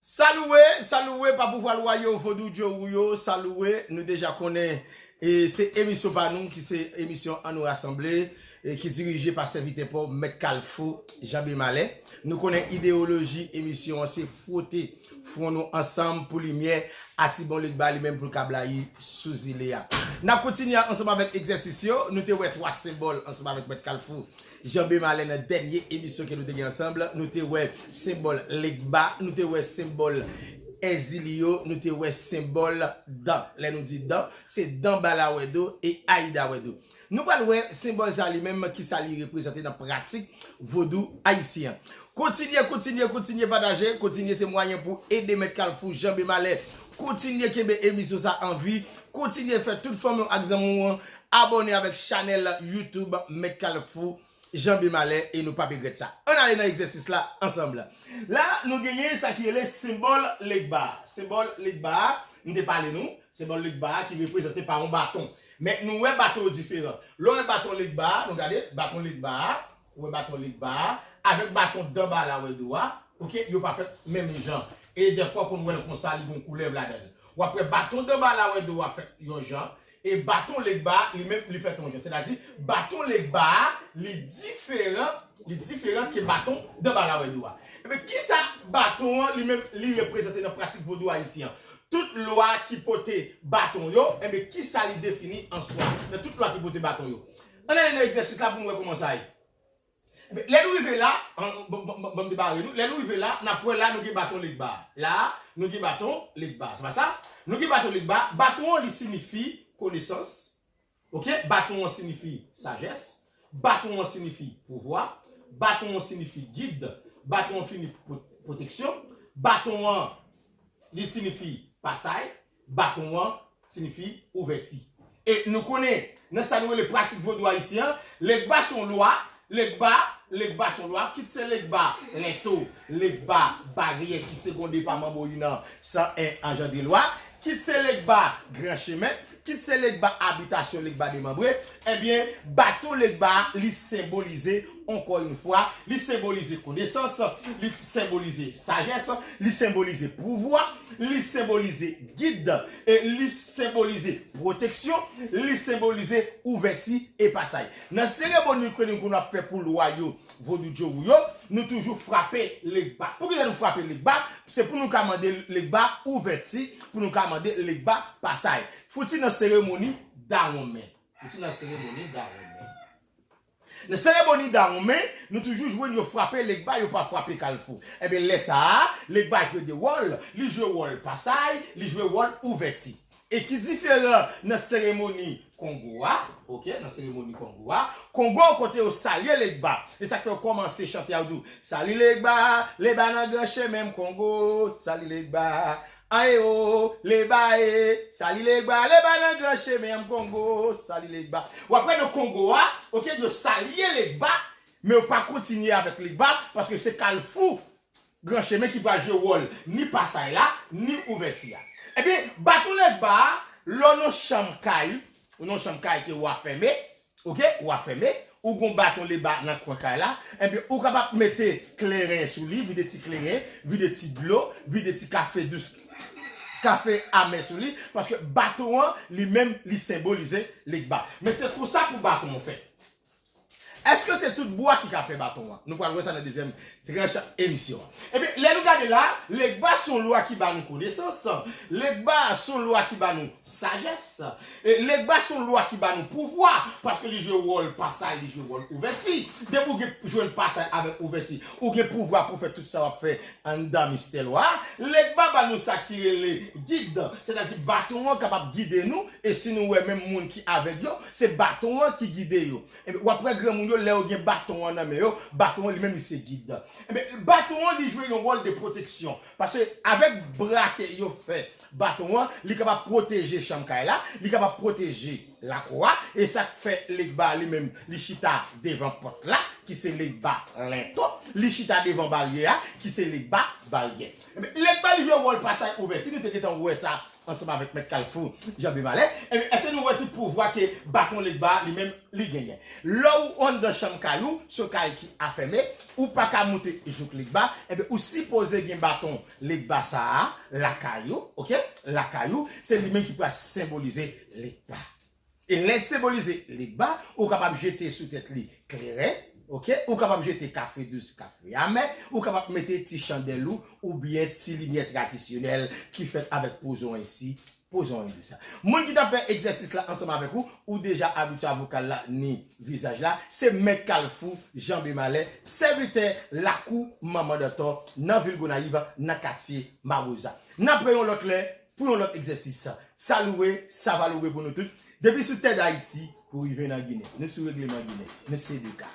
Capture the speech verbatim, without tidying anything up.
Salouwe, salouwe pa pouvwa lwa yo, vodou djowou yo, salouwe, nou deja konnen e se emisyon pa nou ki se emisyon An Nou Rasanble e ki dirije pa sèvitè pa w, Mèt Kalfou, Janbe Malè. Nou konnen ideyoloji emisyon an se fwote fwon nou ansanm pou limyè Atibon Legba li menm pou l ka blayi sou zile a. N ap kontinye ansanm avèk egzèsis yo, nou te wè twa senbòl ansanm avèk Mèt Kalfou. Janbe Malè nan dènye emisyon ke nou te gen ansanm, nou te wè senbòl Legba, nou te wè senbòl Èzili yo, nou te wè senbòl dan. Lè nou di dan, se dan Bala Wèdo e Ayida Wèdo. Nou pral wè senbòl sa li menm, ki sa li reprezante nan pratik vodou ayisyen an. Kontinye, kontinye, kontinye pataje, kontinye se mwayen pou ede Mèt Kalfou, Janbe Malè, kontinye kenbe emisyon sa an vi, kontinye fè tout fanmi w ak zanmi w an abòne avèk chanèl YouTube Mèt Kalfou, Janbe Malè e nou p ap regrèt sa. Ann ale nan egzèsis la ansanm. La, nou genyen sa ki rele senbòl Legba. Senbòl Legba a, m te pale nou, senbòl Legba a ki reprezante pa yon baton. Men nou wè baton yo diferan. Lè w wè baton Legba a, nou gade, baton Legba a, ou wè baton Legba a, avèk baton dan Bala Wèdo a, oke, yo pa fèt menm jan. E dèfwa w konn wè l konsa, li gen yon koulèv ladan l. W ap wè baton dan Bala Wèdo a fèt yon jan, e baton Legba a, li menm, li fèt yon jan. Sètadi, baton Legba a, li diferan, li diferan ke baton dan Bala Wèdo a. Ebyen, kisa baton an, li menm, li reprezante nan pratik vodou ayisyen an? Tout lwa ki pote baton yo, ebyen, kisa li defini an swa nan tout lwa ki pote baton yo? Ann ale nan egzèsis la pou nou wè kòman sa ye. Ebyen, lè nou rive la, an, bon, bon, bon, bon, m debare nou. Lè nou rive la, n ap wè la, nou gen baton Legba. La, nou gen baton Legba. Se pa sa? Nou gen baton Legba. Baton an, li siyifi konesans. Oke? Baton an siyifi sajès. Baton an siyifi pouvwa. Baton an siyifi gid. Baton an siyifi pwo-, pwoteksyon. Baton an, li siyifi pasay. Baton an siyifi ouvèti. E nou konnen, nan sa nou rele pratik vodou ayisyen an, Legba se yon lwa, Legba, Legba se yon lwa, kit se Legba lento, Legba baryè ki segonde pa Manbo Inan san en anjandre lwa, kit se Legba gran chemen, kit se Legba abitasyon Legba demanbre, ebyen, baton Legba a, li senbolize, ankò yon fwa, li senbolize konesans, li senbolize sajès, li senbolize pouvwa, li senbolize gid, e li senbolize pwoteksyon, li senbolize ouvèti e pasay. Nan seremoni ke nou konn ap fè pou lwa yo, vodou djowou yo, nou toujou frape Legba. Poukisa nou frape Legba? Se pou nou ka mande Legba ouvèti, pou nou ka mande Legba pasay. Fouti nan seremoni dawonmen. Fouti nan seremoni dawonmen. Nan seremoni dawonmen, nou toujou jwenn yo frape Legba, yo pa frape Kalfou. Ebyen, lè sa a, Legba jwe de wòl, li jwe wòl pasay, li jwe wòl ouvèti. E ki diferan nan seremoni Kongo a, oke, nan seremoni Kongo a, Kongo kote yo salye Legba. E sa k fè yo kòmanse chante a, yo di w, sali Legba, Legba nan gran chemen m Kongo, sali Legba, aye o, Legba e, sali Legba, Legba nan gran chemen m Kongo, sali Legba. W ap wè nan Kongo a, oke, yo salye Legba, men yo pa kontinye avèk Legba, paske se Kalfou gran chemen ki pral jwe wòl ni pasay la, ni ouvèti a. Ebyen, baton Legba a, lè w nan chanm kay, ou nan chanm kay ke w a fèmen, oke, w a fèmen, ou gon baton Legba nan kwen kay la, ebyen, ou kapab mete kleren sou li, vide ti kleren, vide ti dlo, vide ti kafe dous, kafe amè sou li, paske baton an, li menm, li senbolize Legba. Men se konsa pou baton an fèt. Èske se tout bwa ki ka fè baton an? Nou pral wè sa nan dezyèm tranch emisyon an. Ebyen, lè nou gade la, Legba se yon lwa ki ba nou konesans, Legba se yon lwa ki ba nou sajès, e Legba se yon lwa ki ba nou pouvwa, paske li jwe wòl pasay, li jwe wòl ouvèti. Depi w gen jwenn pasay avèk ouvèti, ou gen pouvwa pou fè tout sa w ap fè anndan mistè lwa a. Legba ba nou sa ki rele gid, sètadi baton an kapab gide nou, e si nou wè menm moun ki avèg yo, se baton an ki gide yo. Ebyen, w ap wè granmoun yo, lè yo gen baton an nan men yo, baton an li menm li se gid. Ebyen, baton an li jwe yon wòl de pwoteksyon. Paske avèk bra ke yo fè baton an, li kapab pwoteje chanm kay la, li kapab pwoteje lakou a, e sa k fè Legba li menm, li chita devan pòt la, ki se Legba lento, li chita devan baryè a, ki se Legba baryè. Ebyen, Legba li Yo wòl pasaj ouvè. Si nou te gentan wè sa ansanm avèk Mèt Kalfou, Jan Bemalè, ebyen, èske nou wè tout pouvwa ke baton Legba li menm li genyen? Lè ou anndan chanm kay ou, se yon kay ki afèmen, ou pa ka moute jouk Legba, ebyen, ou sipoze gen baton Legba sa a lakay ou, oke? Lakay ou, se li menm ki pral senbolize Legba. E lè l senbolize Legba, ou kapab jete sou tèt li kleren, oke? Ou kapab jete kafe dous, kafe amè, ou kapab mete ti chandèl ou, oubyen ti limyè tradisyonèl ki fèt avèk pozon ensi, pozon en dous. Moun ki t ap fè egzèsis la ansanm avèk ou, ou deja abitye a vokal la, ni vizaj la, se Mèt Kalfou, Jan Bemalè, sèvitè lakou Manman Dantò, nan vil Gonayiv, nan katye Mawoza. N ap wè yon lòt lè, pou yon lòt egzèsis. Sa louwe, sa va louwe pou nou tout. Depi sou tè Dayiti, pou rive nan Ginen. Nou sou regleman Ginen. Nou se de ka.